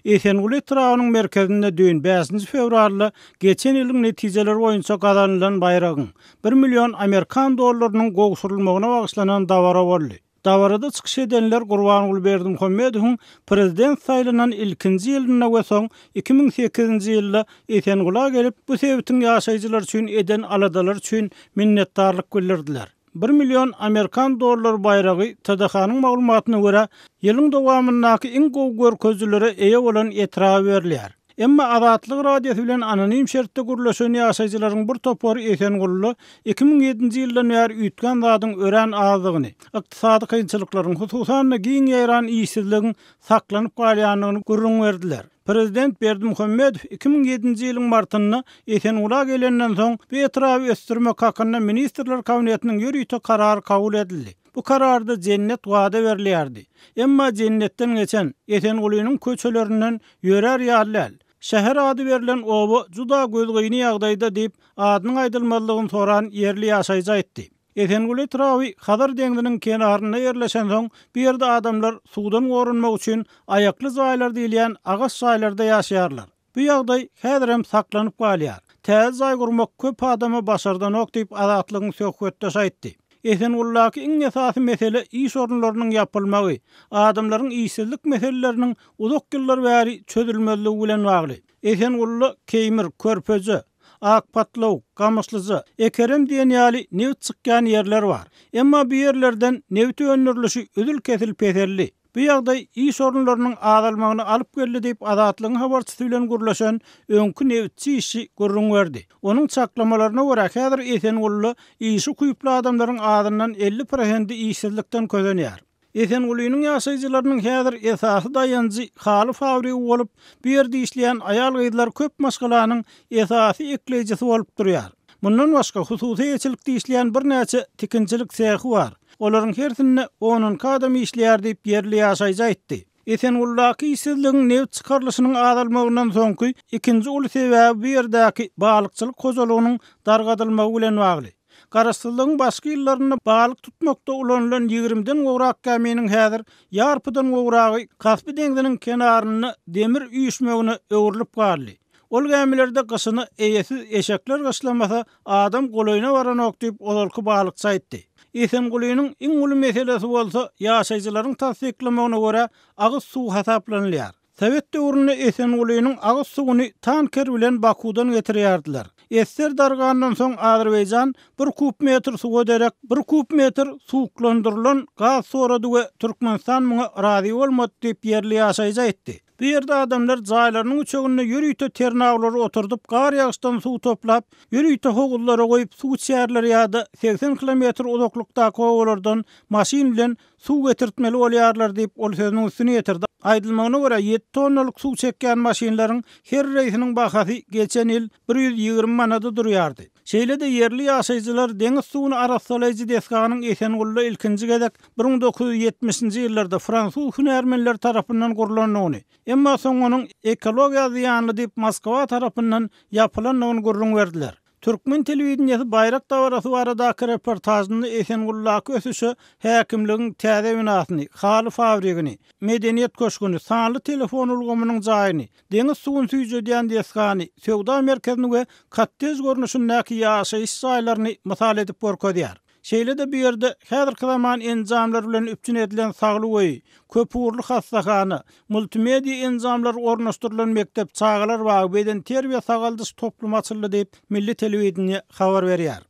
Esenguly etrabynyň merkezinde düýn, bäşinji fewralda geçen ýylyň netijeleri boýunça gazanylan baýragyň, bir million amerikan dollarynyň gowşurylmagyna bagyşlanan dabara boldy. Dabarada çykyş edenler Gurbanguly Berdimuhamedowyň prezident saýlanan ilkinji ýylynda we soň 2008-nji ýylda Esengula gelip, bu sebitiň ýaşaýjylary üçin eden aladalary üçin minnetdarlyk bildirdiler. Bir million amerikan dollary baýragy, TDH-nyň maglumatyna görä, ýylyň dowamyndaky iň gowy görkezijilere eýe bolan etraba berilýär. Emma Azatlyk Radiosy bilen anonim şertde gürleşen ýaşaýjylaryň bir topary Esengulda 2007-nji ýyldan bäri üýtgän zadyň örän azdygyny, ykdysady kynçylyklaryň, hususan-da giň ýaýran işsizligiň saklanyp galýandygyny gürrüň berdiler. Prezident Berdimuhamedow 2007-nji ýylyň martynda Esengula gelenden soň, bu etraby ösdürmek hakynda Ministrler Kabinetiniň ýörite karary kabul edildi. Bu kararda jennet wada berilýärdi. Emma jennetden geçen Esengulynyň köçelerinden ýörär ýaly däl. Şäher ady berlen oba juda gözgyny ýagdaýda diýip, adynyň aýdylmazlygyny soran ýerli ýaşaýjy aýtdy. Esenguly etraby Hazar deňziniň kenarynda ýerleşensoň, bu ýerde adamlar suwdan goranmak üçin aýakly jaýlar diýilýän agaç jaýlarda ýaşaýarlar. Bu ýagdaý häzirem saklanyp galýar. Täze jaý gurmak köp adama başardanok diýip, Azatlygyň söhbetdeşi aýtdy. Esengulydaky iň esasy mesele iş orunlarynyň ýapylmagy, adamlaryň işsizlik meseleleriniň uzak ýyllar bäri çözülmezligi bilen bagly. Esengulyda Keýmir, Körpeje, Akpatlawuk, Gamyşlyja, Ekerem diýen ýaly nebit çykýan ýerler bar. Emma bu ýerlerden nebit öndürilişi üzül-kesil peseldi. Bu ýagdaý iş orunlarynyň azalmagyna alyp geldi diýip, Azatlygyň habarçysy bilen gürleşen öňki nebitçi işçi gürrüň berdi. Onuň çaklamalaryna görä, häzir Esengulyda işe ukyply adamlaryň azyndan 50 prosendi işsizlikden kösenýär. Esengulynyň ýaşaýjylarynyň häzir esasy daýanjy haly fabrigi bolup, bu ýerde işleýän aýal-gyzlar köp maşgalanyň esasy ekleýjisi bolup durýar. Mundan başga, hususy eýeçilikde işleýän birnäçe tikinçilik sehi bar. Olaryň hersinde on-onki adam işleýär diýip, ýerli ýaşaýjy aýtdy. Esengulydaky işsizligiň nebit çykarylyşynyň azalmagyndan soňky ikinji uly sebäbi bu ýerdäki balykçylyk hojalygynyň dargadylmagy bilen bagly. Garaşsyzlygyň başky ýyllarynda balyk tutmakda ulanylan ýigrimiden gowrak gäminiň häzir ýarpydan gowragy Kaspi deňziniň kenarynda demir üýşmegine öwrülip galdy. Ol gämilerde gyşyna eýesiz eşekler gyşlamasa, adam golaýyna baranok diýip, ozalky balykçy aýtdy. Esengulynyň iň uly meselesi bolsa, ýaşaýjylaryň tassyklamagyna görä, agyz suwy hasaplanylýar. Sowet döwründe Esengulynyň agyz suwuny tanker bilen Bakuwdan getirýärdiler. Ssr dargandan soň Azerbaýjan bir kub metr suwa derek bir kub metr suwuklandyrylan gaz sorady we Türkmenistan muňa razy bolmady diýip, ýerli ýaşaýjy aýtdy. Bu ýerde adamlar jaýlarynyň üçeginde ýörite ternawlary oturdyp, gar-ýagyşdan suw toplap, ýörite howuzlara goýup suw içýärler ýa-da 80 kilometr uzaklykdaky obalardan maşyn bilen suw getirtmeli bolýarlar diýip, ol sözüniň üstüni ýetirdi. Aýdylmagyna görä, ýedi tonnalyk suw çekýän maşynlaryň her reýsiniň bahasy geçen ýyl 120 manada durýardy. Şeýle-de ýerli ýaşaýjylar deňiz suwuny arassalaýjy desganyň Esengulda ilkinji gezek 1970-nji ýyllarda fransuz hünärmenleri tarapyndan gurlandygyny, emma soň onuň ekologiýa zyýanly diýip Moskwa tarapyndan ýapylandygyny gürrüň berdiler. Türkmen telewideniýesi baýrak dabarasy baradaky reportažynda Esenguldaky ösüşe häkimligiň täze binasyny, haly fabrigini, medeniýet köşgüni, sanly telefon ulgamynyň jaýyny, Deňiz suwuny süýjedýän desgany, söwda merkezini we kottej görnüşindäki ýaşaýyş jaýlaryny mysal edip görkezýär. Şeýle-de bu ýerde häzirki zaman enjamlar bilen üpjün edilen saglyk öýi, köpugurly hassahana, multimediýa enjamlary ornaşdyrylan mekdep, çagalar bagy, bedenterbiýe-sagaldyş toplumy açyldy diýip, milli telewideniýe habar berýär.